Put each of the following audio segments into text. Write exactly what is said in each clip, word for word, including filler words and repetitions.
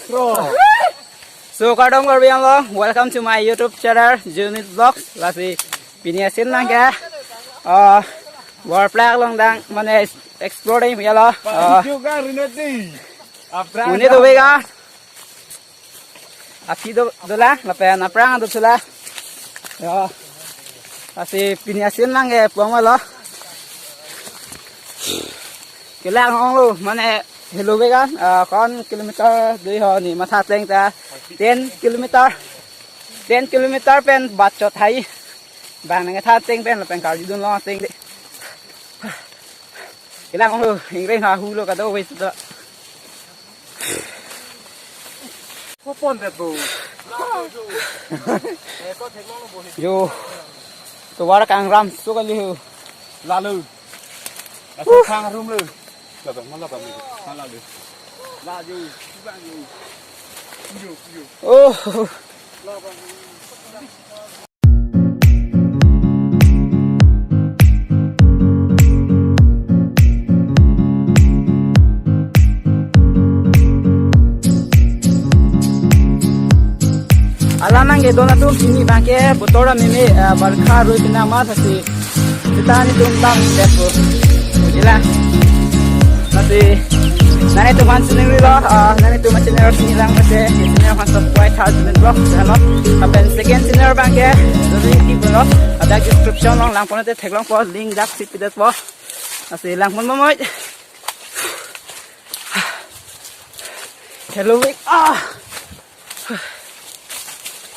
Pro. So, kardom Karbi Anglong, welcome to my YouTube channel, Junit Vlogs. Lasi pini asin nang ke, ah, Borplak along dang, mane explore dei ya lo. Ah, Juga Rinoti. Apra. Monit dovek a. Aphi do, dolang, lapen aphrang do thulang. Ya. Lasi pini asin nang ke puang ma lo. Kelang onglo, mane helovek an, ah, kon kilometer dui ho, ne matha ateng ta ten kilometer. Ten kilometer pen bat chot hai. Bang nang tha ateng pen lapen karjudun long ateng dei. Kelang onglo, ingreng ha hu lo kado wes do. Kopon det bo. Yo. Tovar kangram so kali ho. Lalu. Lalu kangram lo. Lalu, malah kami. Malah lo. Lalu. Yo, yo. Oh. Alanang ke don atum, pini abang ke botor meme, eh, barkha rui pina mas asi. Kita ni tum tam step ko. Jila. Lasi nanglitum aphan sining rilo, ah, nanglitum channel sini lang mate, channel aphan subscribe thar Junit Vlogs channel. Lapen second channel abang ke, Junit Vlogs lo. Ladak description along langpon te theklongpo, link dak si pidet po. Lasi langpon mo moi. Helovek. Ah.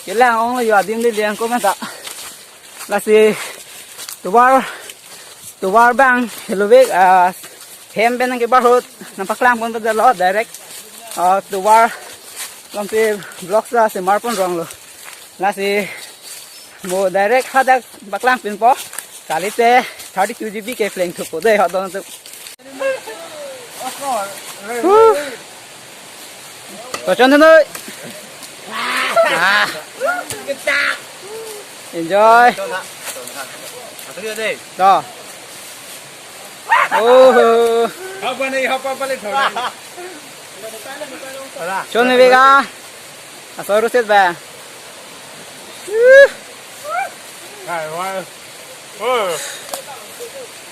Kelang onglo yo, adim dei liang ko mata. Lasi tovar, tovar abang helovek, ah, hem pen nang kebar ahut nangpaklang pon pada lo direct. Ah, tovar along si vlog sa semar pon rong lo. Lasi mo direct hadak paklang pinpo. Kalite thirty-two G B ke pleng thupo dei ho don atum. Huh. Tochon thanoi. Ah. Enjoy. To. Oh. Apa nih, apa balik? Chon ni bega. Asor usit ba. Hai, wah. Oh.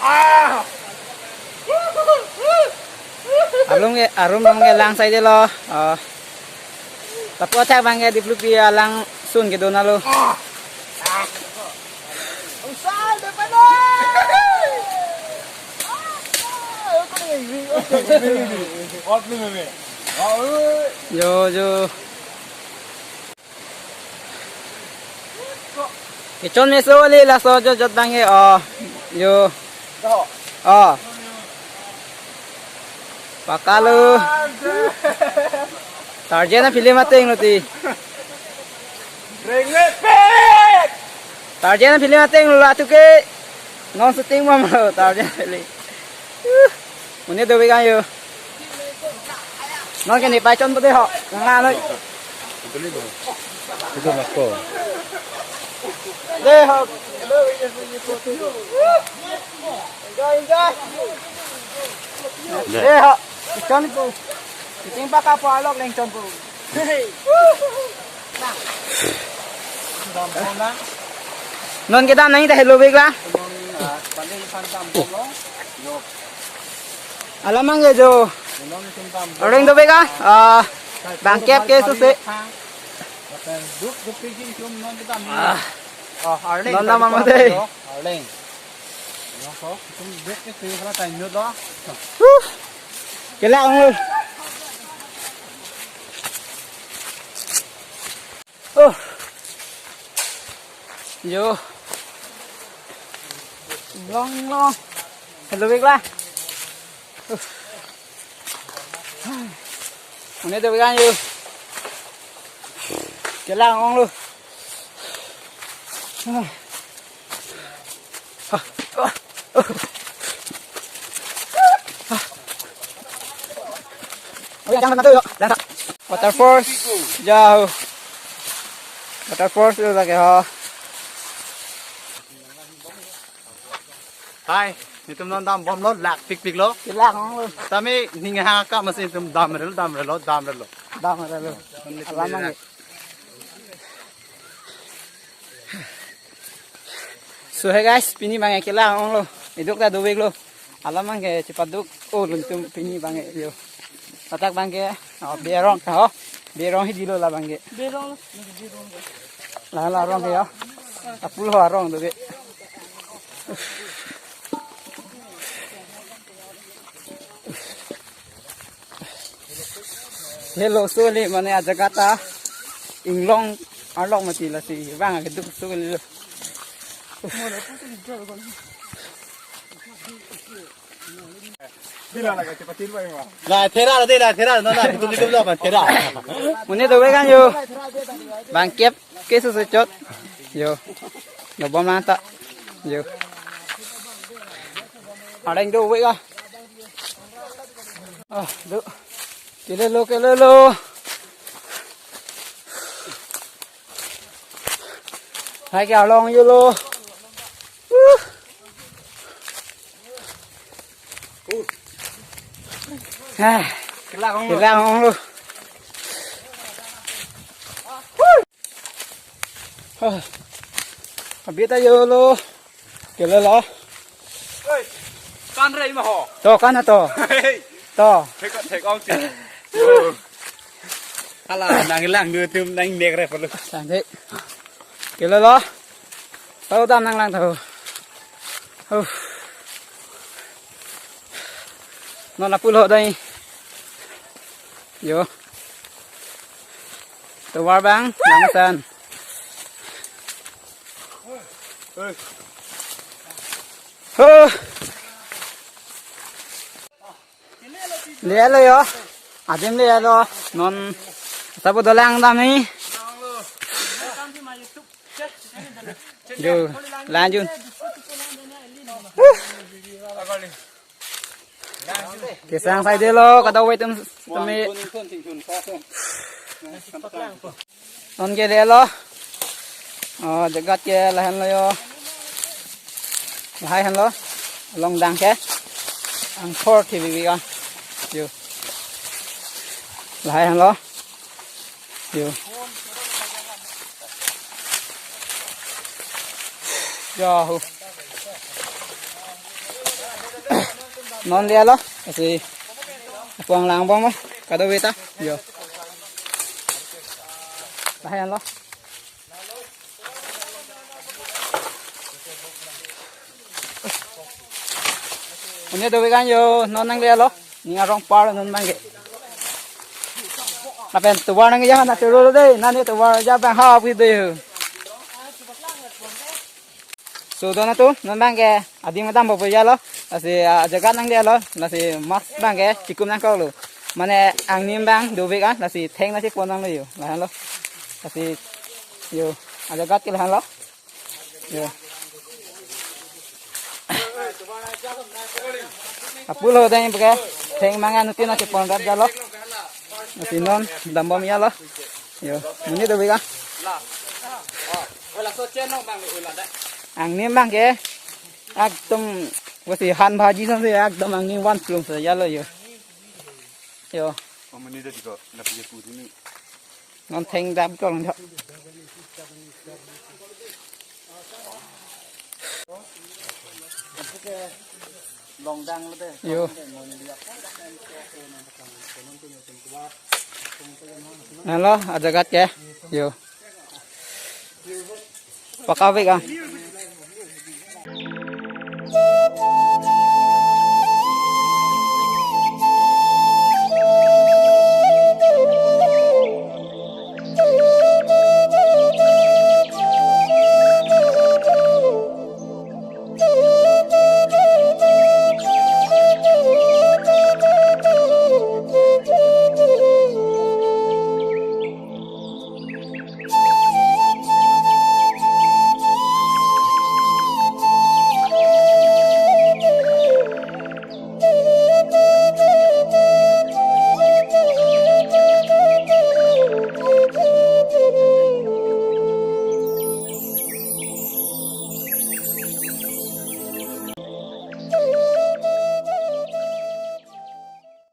Ah. Along ke, arum along ke lang sai dei lo. Oh. Lapu athak abang ke diplupi alang sun ke dona lo. Ah. Usai depan lo. Jo, jo. Kechon meso le laso jot jot abang ke, oh. Yo. Oh. Pakalo. Tarzan a-film ateng lo ti. Renglepet. Tarzan a-film ateng lo latu ke. Non shooting bom lo Tarzan a-film. Uh. Monit dovek an yo. Non ke ne pai chonpo dei ho. Nang ano. Itu mas ko. Dei ho. Enjoy, enjoy. Dei ho. Chonpo. Ting pa kapo alok leng chonpo. Non kedam nang ta helovek la. Alamang ke jo. Areng dovek a. Ah, bangkep ke suse. Ah. Non nama mate. Areng. Huh. Kelang onglo. Oh. Yo. Long long. Helovek la. Uh. Monit dovek an yo. Kelang onglo. Ah. Waterfalls, jao. Waterfalls lo lake ho. Hai, netum non dam bomlo, lak pikpik lo. Lak lo. Tame ning hang ka masi netum damre lo, damre lo, damre lo. Dam ada lo. Alam abang ke. So hey guys, pini abang ke kelang onglo. Iduk ta dovek lo. Alam abang ke chepaduk. Oh, luntum pini abang ke yo. Ladak abang ke, oh, berong ta ho. Berong hidi lo la abang ke. Berong. La la rong ke yo. Apul ho arong do ke. Hello, so le mane ajaga ta inglong arlok mati lasi abang ke duk so le lo. La thera de la thera no na tu ni ko lo thera. Mane dovek an yo. Abang kep ke su su chot. Yo. Dobom lang ta. Yo. Areng dovek a. Ah, do. Kele lo, kele lo. Hai ke arlong yo lo. Uh. Ah. Kelang onglo. Kelang onglo. Ah. Abita yo lo. Kele lo. Oi. Kan re ma ho. To kan to. Hey. To. Thek thek ong si. Hala nanglang du tum nang nek re polo. Sang thek. Kele lo. Tau dam nanglang tau. Huh. Non apul ho dai. Yo. Tovar abang, langsan. Huh. Le lo yo. Adim le lo. Non. Sabo dolang dam ni. Yo, lanjut. Kesang sai de lo, kadokave atum tumi. Non ke de lo. Oh, jagat ke lahen lo yo. Lahai han lo. Longdang ke. Angthor T V kan. Yo. Lahai han lo. Yo. Yo. Non le lo. Asi. Puang lang bom mo. Kadokave ta. Yo. Lahai lo. Mane dovek an yo, non nang le lo. Ning arong par non abang ke. Lapen tovar nang ya na tero de, nani tovar ja abang ha pi de. So do na tu, non abang ke adim dam bo ya lo. Lasi, ah, jagat nang le lo. Lasi mask abang ke chikum nangkok lo. Mane angnim abang dovek an, lasi theng na si pon nang lo yo. Lahan lo. Lasi yo, ah, jagat ke lahan lo. Yo. Apul ho dai abang ke. Theng mangan utin na si pon rap ja lo. Lasi non dam bom ya lo. Yo, mane dovek an. Angnim abang ke. Ekdom, wasi han bhaji san si ekdom angning van plum sa ya lo yo. Yo. Oh, mane da diko, na pije pu dini. Non theng dam kong jo. Longdang lo de. Yo. Halo, ah, jagat ke. Yo. Pakavek ah.